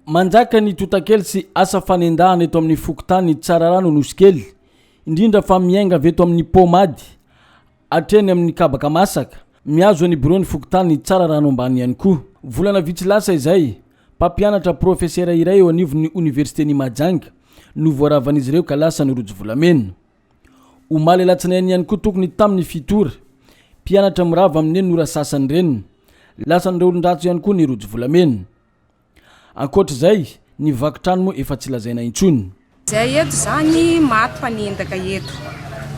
Manjaka ny totakely sy asa fanendahana eto amin'ny fokontany Tsararano Nosikely, indrindra fa miainga avy eto amin'ny Pomady hatreny amin'ny kabaka masaka, mihazo ny biraon'ny fokontany Tsararano ambany ihany koa. Volana vitsy lasa izay, mpampianatra profesera iray eo anivon'ny oniversiten'i Mahajanga no voaravan'izy ireo ka lasa ny rojo volamena. Omaly alatsinainy ihany koa tokony tamin'ny fito ora, mpianatra mirava amin'ny enina ora sasany reniny. Lasan'ireo olon-dratsy ihany koa ny rojo volamena. Ankoatra izay, ny vaky trano moa efa tsy lazaina intsony. Izay eto izany maty mpanendaka eto.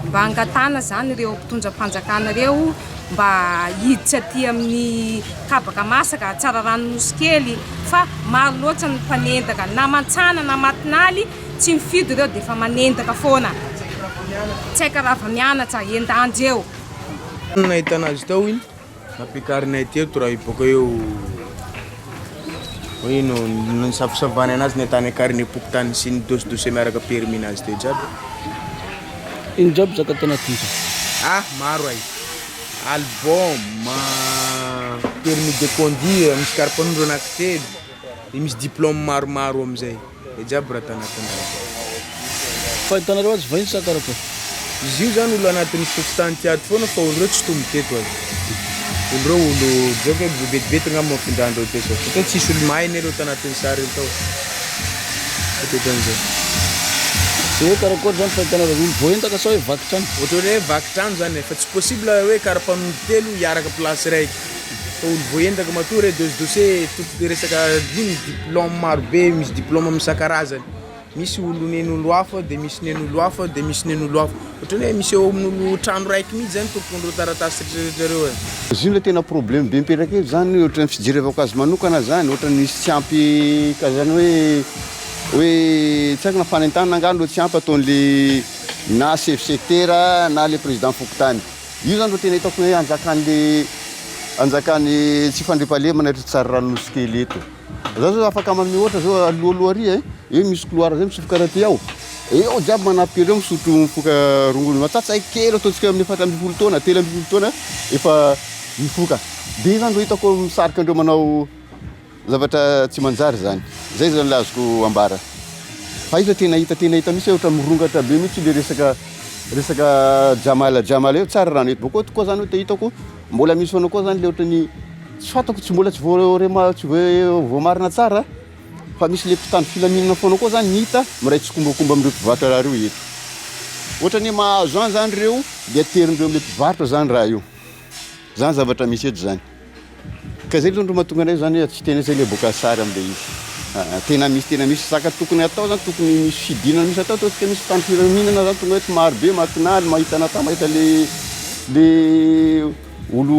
Mba angatahana izany ireo mpitondra fanjakana ireo mba hiditra aty amin'ny kabaka masaka, Tsararano Nosikely fa maro loatra ny mpanendaka na mantsana na matinaly tsy mifidy ireo dia efa manendaka foana. Tsy haika rava mianatra, endanjy eo. Nahitana azy tao iny. Nampiakarinay teto raha io bôka eo ino nisavosavana anazy ny tany akariny-pokontany sy ny dossier miaraka permis nazy teo jiaby. Ino jiaby zaka tanatin'izay? Ah maro ay, album, permis de conduire, misy karapanondro anaky telo, de misy diplôme maromaro amizay. Zay jiaby raha tanatin'ny raha zay. Fahitanareo azy vahiny sa karakory? Izy io zany olo anatin'ny fokontany ty ato foana fa olo reo tsy tombo teto aza. Olo reo olo disons que vetivety angamba nifindràndreo teto satria tsisy olo mahay anie reo tanatin'ny sary io tao. Ohatrohatran'izay. De hoe karakory zany fahitanareo azy? Olo voaendaka sa hoe vaky trano? Ohatran'ny hoe vaky trano zany e, fa tsy possible hoe karapanondro telo hiaraka place raiky. Fa olo voaendaka matoa re dossier dossier tompony resaka ino diplôme maro be misy diplôme isan-karazany misy olo nen'olo hafa de misy nen'olo hafa de misy nen'olo hafa ohatrany hoe misy eo amin'olo trano raiky mihitsy zany tompon'ireo taratasy retraretra reo e. Izy io le tena problème be mipetraka eto zany ohatran'ny fijerevako azy manokana zany ohatran'ny misy tsy ampy karazany hoe hoe tsy haiko na fanentanana angaha no tsy ampy ataon'le na chef secteur na le président fokontany. Io zany ro tena hitako hoe anjakan'le anjakan'ny tsy fandriampahalemana eto Tsararano Nosy Kely eto. Za zao afaka manome ohatra zao alohaloha ary e, eo misy couloir zay misy karaté ao, eo jiaby manampy kely eo misotro mifoka rongony matsatsa kely ataontsika amin'ny 14 taona, 13 taona efa mifoka. De io zany ro hitako misarika andreo manao Zavatra tsy manjary zany. Zay zany le azoko ambara. Fa iza tena hita tena hita mihitsy hoe ohatra mirongatra be mihitsy le resaka resaka jamala jamala io tsara rano eto bôkô tokoa zany hoe te hitako mbola misy foana koa zany le ohatran'ny tsy fantako tsy mbola tsy voarema tsy voamarina tsara fa misy le mpitandro filaminana foana koa zany hita miray tsikombakomba amin'ireo mpivarotra raha reo eto. Ohatran'ny hoe mahazo any zany reo de aterindreo am'le mpivarotra zany raha io. Zany zavatra misy eto zany. Ka zay aloha no mahatonga anay zany hoe tsy tena zay le boka sary amle izy. Aa tena misy tena misy zaka tokony atao zany tokony misy fidinana misy atao ataontsika misy mpitandro filaminana zany tonga eto maro be matinaly mahita anah mahita le le olo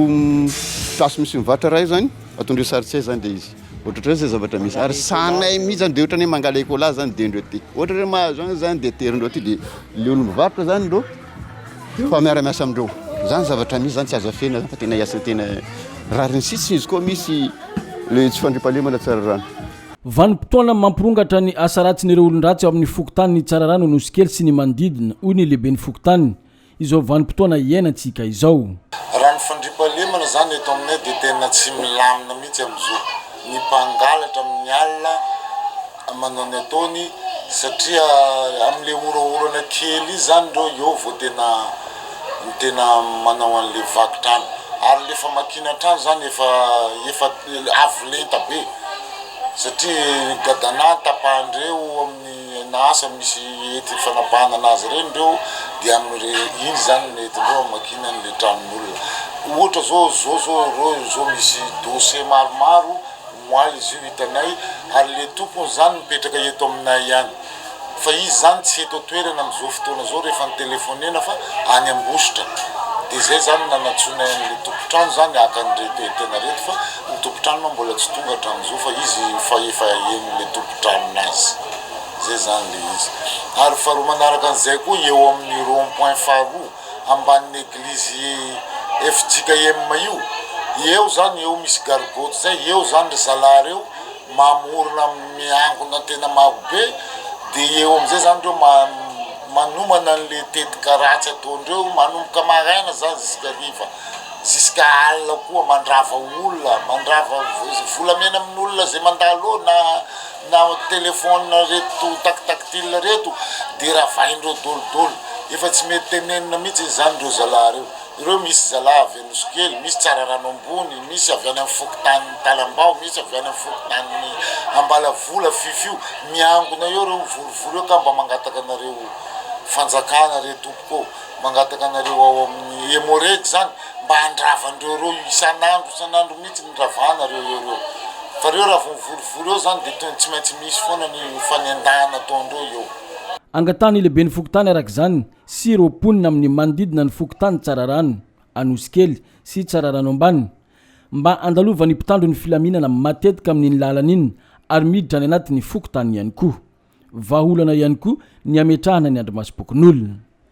place misy mivarotra raha io zany ataondreo sary tsy hay zany le izy. Ohatrohatran'izay zay zavatra misy ary sahanay mihitsy zany de ohatran'ny hoe mangala écolage zany de ndreo ty. Ohatra hoe mahazo any zany de aterindreo aty de le olo mivarotra zany ndreo Fa miara-miasa amindreo. Zany zavatra misy zany tsy azo afenina zany fa tena hiasa tena rariny sisiny izy koa misy le tsy fandriampahalemana Tsararano. Vanim-potoana mampirongatra ny asa ratsin'ireo olon-dratsy ao amin'ny fokontanin'i Tsararano Nosikely sy ny manodidina, hoy ny lehiben'ny fokontany, izao vanim-potoana iainantsika izao. Raha ny fandriampahalemana zany eto aminay dia tena tsy milamina mihitsy amin'izao. Ny mpangalatra amin'ny alina manao ny ataony satria amin'le orahorana kely iny zany reo eo vao tena tena manao an'le vaky trano ary le famakiana trano zany efa efa avo lenta be satria gadana tapahandreo amin'ny na asa misy hety fanapahana anazy reny reo de am're iny zany no entindreo amakiana an'le tranon'olona ohatra zao zao zao reo zao misy dossier maromaro Omaly izy io hitanay ary le tompony zany mipetraka eto aminay ihany fa izy zany tsy eto an-toerana amin'izao fotoana izao rehefa nitelefonena fa any Ambositra de zay zany nanantsoinay an'le tompon-trano zany haka an'ireto entana ireto fa ny tompon-trano moa mbola tsy tonga hatramin'izao fa izy fa efa henon'le tompon-tranonazy zay zany le izy ary faharoa manaraka an'izay koa eo amin'ny rond point faharoa ambanin'ny eglizy fjkm io, eo zany eo misy gargotte zay, eo zany ry zalahy reo mamorona miangona tena maro be, de eo amizay zany reo manomana anle tetika ratsy ataondreo manomboka maraina zany jusqu'à hariva, jusqu'à alina koa mandrava olona, mandrava volamena amin'olona zay mandalo eo na. na telephone reto tactactile reto de ravaindreo dôlidôly. Efa tsy mety tenenina mihitsy zany reo zalahy reo. Ireo misy zalahy avy Anosikely, misy Tsararano ambony, misy avy any amin'ny fokontanin'i Talambao, misy avy any amin'ny fokontanin'i Ambalavola, Fifio. Miangona eo reo mivorivory eo ka mba mangataka anareo fanjakana re tompoko ô, mangataka anareo ao amin'ny Emmo-Reg zany mba handrava an'ireo reo isan'andro isan'andro mihitsy ny ravana reo eo reo. Fa reo raha vao mivorivory eo zany de toy ny tsy maintsy misy foana ny fanendahana ataondreo eo. Angatahan'ny lehiben'ny fokontany araka izany sy ireo mponina amin'ny manodidina ny fokontany Tsararano, Anosikely sy Tsararano Ambany mba handalovan'ny mpitandro ny filaminana matetika amin'iny lalana iny ary miditra any anatin'ny fokontany ihany koa. Vahaolana ihany koa ny hametrahana ny andrimasom-pokonolona.